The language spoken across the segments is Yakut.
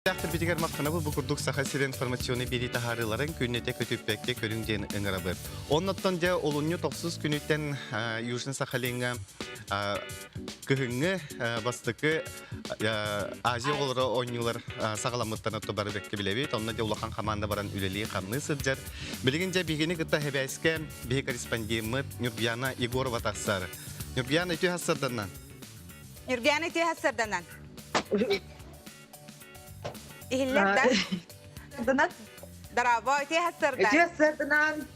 Битигэр махтанабыт бу курдук Саха сирин информационнай биэрии таһаарыыларын күннэтэ көтүппэккэ көрүҥ диэн ыҥырабыт. Оннуттан дьэ олунньу тохсус күнүттэн Южный Сахалиҥҥа кыһыҥҥы бастакы Азия оҕолоро оонньуулар саҕаламмыттарын бары бэккэ билэбит. Онно дьэ улахан хамаанда баран үлэлии-хамныы сылдьар. Билигин дьэ биһигини кытта Хэбээскэ биһи корреспондеммыт Нюргуяна Егорова тахсар. Нюргуяна үтүө сарданан. Нюргуяна үтүө сарданан. Иһиллэр да? Сырдынан. Дорообо, үтүө сардан. Үтүө сарданан.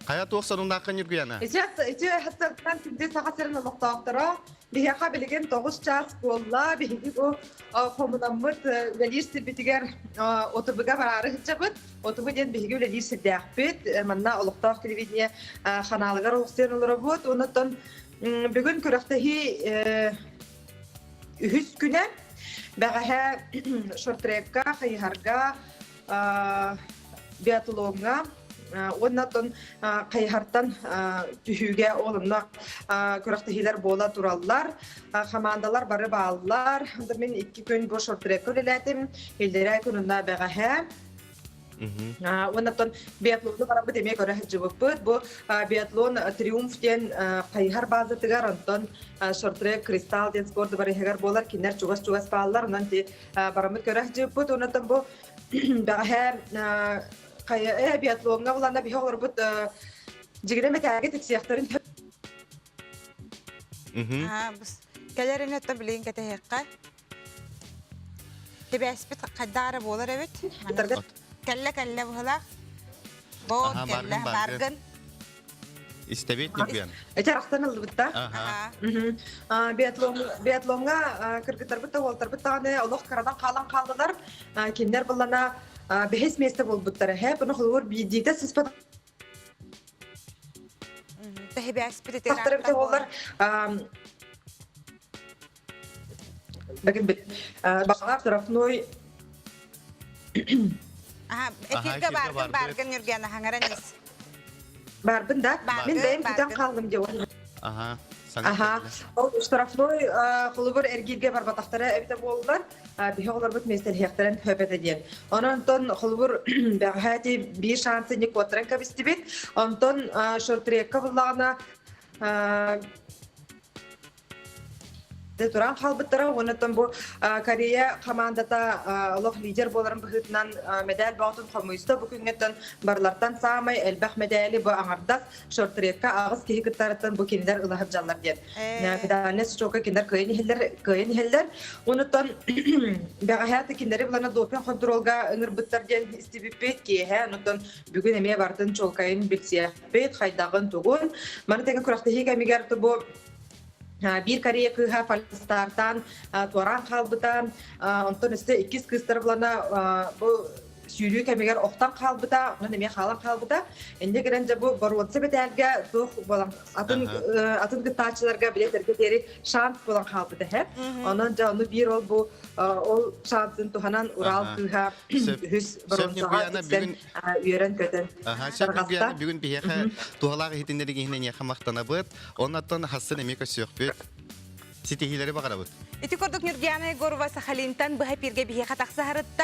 Хайа туох сонуннаахха Ньургуяна? Үтүө сарданан күндү Саха сирин олохтоохторо. Биһиэхэ билигин 9 чаас буолла. Биһиги бу хомунаммыт үлэлиир сирбитигэр ОТБ-га бараары сылдьабыт. ОТБ диэн биһиги үлэлиир сирдээхпит. Манна олохтоох телевидение ханаалыгар олохсуйан олоробут. Онон бүгүн күрэхтэһии Үһүс күнэ бэҕэһээ шортрекка, хайыһарга, биатлоҥҥа уонна оттон хайыһартан түһүүгэ ол онно күрэхтэһиилэр буола тураллар. Хамаандалар бары бааллар. Мин икки күн бу шортрекка үлэлээтим. Иллэрээ күн онно бэҕэһээ Уонна оттон биатлону бараммыт эмиэ көрө сылдьыбыппыт. Бу биатлон Триумф диэн хайыһар базатыгар, онтон шортрек Кристалл диэн спорт барыһыгар буолар. Кинилэр чугас-чугас бааллар. Онон ти бараммыт көрө сылдьыбыппыт. Онон бу бэҕэһээ хайа биатлоҥҥа буланна биһи олорбут дьигирэ мэтээги тиксиэхтэрин Кэлэр ини билигин кэтэһиэххэ. Тибээспит хайдах эрэ буолар эбит. Кэллэ-кэллэ быһылаах. Боот кэллэ, баргын. Истэбит Ньургуян. Эти арахсан ыллыбытта. Биатлоҥҥа кыргыттарбыт да уолтарбыт даҕаны олох кырадан хаалан хааллылар. Кинилэр буллана бэһис миэстэ буолбуттара. Һэ, бұны холобур биирдиитэ сыспат Тэһибээспит ити Тахтарыбыта буоллар Баҕалаах штрафной Эфиргэ баргын баргын Нюргена хаҥаран ис. Барбын да? Мин бэйэм бүтэн хааллым диэн. Аха. Аха. Ол штрафной холобур эргииргэ барбатахтара эбитэ буоллар, биһи оҕолорбут миэстэлэһиэхтэрин сөп этэ диэн. Онон онтон холобур бэҕэһээ ити биир шансы не куоттаран кэбистибит. Онтон шортрекка буллаҕына туран хаалбыттара уонна бу Корея хамаандата олох лидер буоларын быһыытынан мэдээл бөҕөтүн хомуйса бу күҥҥэттэн барылартан саамай элбэх мэдээли бу аҥардас шортрекка аҕыс киһи кыттарыттан бу кинилэр ыла сылдьаллар диэн федеральный сочокка кинилэр кыайан иһэллэр кыайан иһэллэр онуттан бэҕэһээ кинилэри булана допинг хонтуруолга ыҥырбыттар диэн истибиппит киэһэ онуттан бүгүн эмиэ бартын чуолкайын билсиэхпит хайдаҕын тугун маны тэҥэ күрэхтэһии кэмигэр бу биир Корея кыыһа фальстартаан туораан хаалбыта. Онтон өссө иккис кыыстара булана бу сүүрүү кэмигэр охтон хаалбыта, онон эмиэ хаалан хаалбыта. Инньэ гынан дьэ бу боруонса бэтээлгэ туох буолан атын атын кыттааччыларга билеттергэ диэри шанс буолан хаалбыта һэ. Онон дьэ ону биир ол бу ол шансын туһанан Урал кыыһа үһүс боруонсаҕа тиксэн үөрэн-көтөн тарҕаста. Бүгүн биһиэхэ туһалаах иһитиннэрии иһин эйиэхэ махтанабыт. Оннуттан хассын эмиэ көрсүөхпүт. Ситиһиилэри баҕарабыт. Ити курдук Нюргиана Егорова Сахалинтан быһа эпиргэ биһиэхэ тахса сырытта.